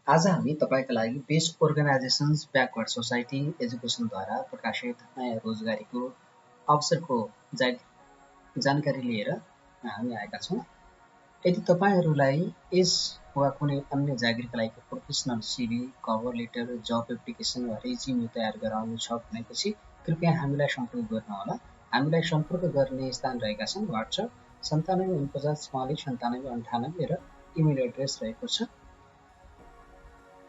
आज हामी तपाईका लागि बेस्ट अर्गनाइजेसन्स ब्याकवर्ड सोसाइटी एजुकेसनद्वारा प्रकाशित नयाँ रोजगारीको अवसरको जानकारी लिएर हामी आएका छौँ। यदि तपाईहरूलाई यस वा कुनै अन्य जागिरका लागि प्रोफेसनल सिभी, कभर लेटर, जब एप्लिकेसन वा रेज्युमे तयार गराउनु छ भनेपछि कृपया हामीलाई सम्पर्क गर्नुहोला। हामीलाई सम्पर्क गर्ने स्थान रहेका छन् वाट्सएप 9749449798 र इमेल एड्रेस रहेको छ।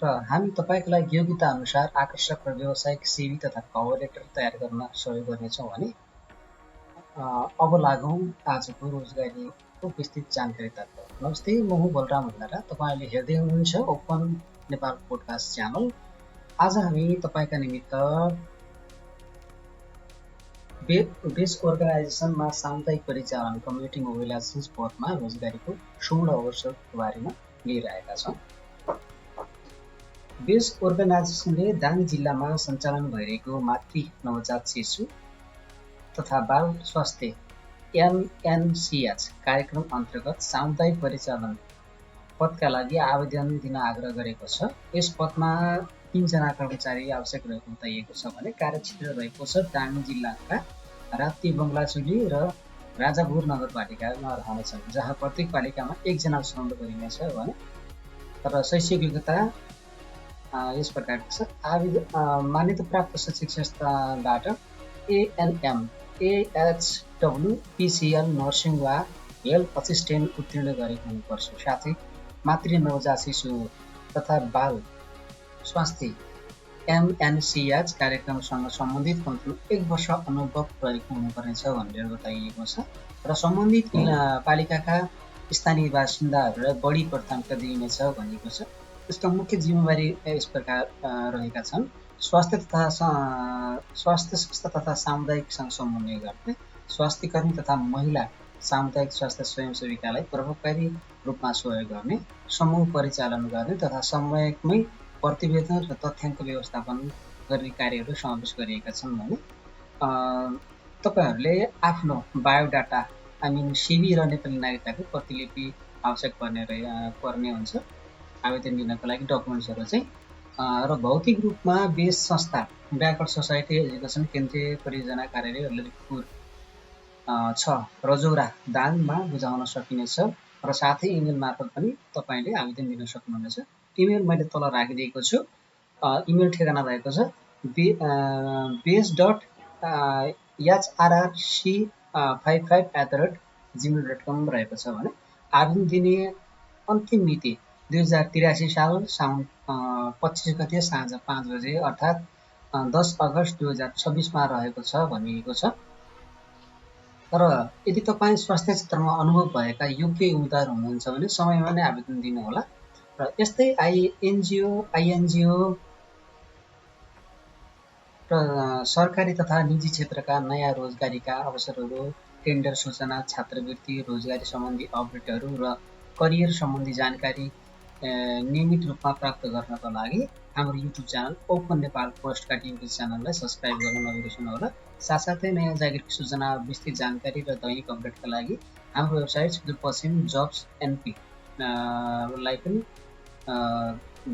र हामी तपाईका लागि योग्यता अनुसार आकर्षक र व्यावसायिक सिभी तथा कभर लेटर तयार गर्न सहयोग गर्नेछौँ भने अब लागौँ आजको रोजगारीको विस्तृत जानकारीतर्फ। नमस्ते, म हुँ बलराम भण्डारा। तपाईँले हेर्दै हुनुहुन्छ ओपन नेपाल पोडकास्ट च्यानल। आज हामी तपाईँका निमित्त बेस्ट अर्गनाइजेसनमा सामुदायिक परिचालन कम्युनिटी मोबिलाइजेसन पदमा रोजगारीको सुवर्ण अवसरको बारेमा लिएर आएका छौँ। बेस्ट अर्गनाइजेसनले दाङ जिल्लामा सञ्चालन भइरहेको मातृ नवजात शिशु तथा बाल स्वास्थ्य एमएनसीएच कार्यक्रम अन्तर्गत सामुदायिक परिचालन पदका लागि आवेदन दिन आग्रह गरेको छ। यस पदमा 3 जना कर्मचारी आवश्यक रहेको बताइएको छ भने कार्यक्षेत्र रहेको छ दाङ जिल्लाका राप्ती बङ्गलाचुली र राजापुर नगरपालिकामा रहनेछन्, जहाँ प्रत्येक पालिकामा 1 जना छनौट गरिनेछ भने र शैक्षिक योग्यता यस प्रकारको छ। मान्यता प्राप्त शैक्षिक संस्थाबाट एएनएम, एएचडब्ल्यू, पिसिएल, नर्सिङ वा हेल्थ असिस्टेन्ट उत्तीर्ण गरेको हुनुपर्छ। साथै मातृ नवजात शिशु तथा बाल स्वास्थ्य एमएनसीएच कार्यक्रमसँग सम्बन्धित कम्तीमा 1 वर्ष अनुभव रहेको हुनुपर्नेछ भनेर बताइएको छ र सम्बन्धित पालिकाका स्थानीय बासिन्दाहरूलाई बढी प्राथमिकता दिइनेछ भनिएको छ। यसका मुख्य जिम्मेवारी यस प्रकार रहेका छन्: स्वास्थ्य संस्था तथा सामुदायिकसँग समन्वय गर्ने, स्वास्थ्यकर्मी तथा महिला सामुदायिक स्वास्थ्य स्वयंसेविकालाई प्रभावकारी रूपमा सहयोग गर्ने, समूह परिचालन गर्ने तथा समयमै प्रतिवेदन र तथ्याङ्क व्यवस्थापन गर्ने कार्यहरू समावेश गरिएका छन् भने तपाईहरूले आफ्नो बायोडाटा सिभी र नेपाली नागरिकताको प्रतिलिपि आवश्यक पर्ने हुन्छ आवेदन दिनको लागि। डकुमेन्ट्सहरू चाहिँ र भौतिक रूपमा बेस संस्था ब्याकवर्ड सोसाइटी एजुकेसन केन्द्रीय परियोजना कार्यालय ललितपुर 6 रजौरा दाङमा बुझाउन सकिनेछ र साथै इमेल मार्फत पनि तपाईँले आवेदन दिन सक्नुहुनेछ। इमेल मैले तल राखिदिएको छु। इमेल ठेगाना रहेको छ base.hrrc55@gmail.com रहेको छ भने आवेदन दिने अन्तिम मिति 2083 साल साउन 25 गते साँझ 5 बजे अर्थात् 10 अगस्त 2026 मा रहेको छ भनिएको छ। र यदि तपाईँ स्वास्थ्य क्षेत्रमा अनुभव भएका योग्य उम्मेदवार हुनुहुन्छ भने समयमा नै आवेदन दिनुहोला। र यस्तै आइएनजिओ र सरकारी तथा निजी क्षेत्रका नयाँ रोजगारीका अवसरहरू, टेन्डर सूचना, छात्रवृत्ति, रोजगारी सम्बन्धी अपडेटहरू र करियर सम्बन्धी जानकारी नियमित रूपमा प्राप्त गर्नको लागि हाम्रो YouTube channel open Nepal podcast YouTube च्यानललाई सब्सक्राइब गर्न नबिर्सनुहोला। साथसाथै नयाँ जागिरको सूचना, विस्तृत जानकारी र दैनिक अपडेटका लागि हाम्रो वेबसाइट सुदूरपश्चिम जब्स एनपी लाई पनि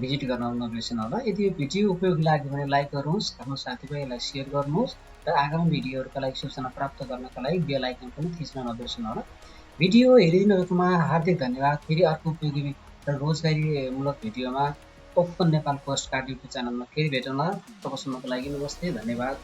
भिजिट गर्न नबिर्सनुहोला। यदि यो भिडियो उपयोगी लाग्यो भने लाइक गर्नुहोस्, आफ्नो साथीभाइलाई सेयर गर्नुहोस् र आगामी भिडियोहरूका लागि सूचना प्राप्त गर्नका लागि बेल आइकन पनि थिच्न नबिर्सनुहोला। भिडियो हेरिदिनुभएकोमा हार्दिक धन्यवाद। फेरि अर्को उपयोगी र रोजगारीमूलक भिडियोमा ओपन नेपाल पोडकास्ट युट्युब च्यानलमा फेरि भेटौँला। तबसम्मको लागि नमस्ते, धन्यवाद।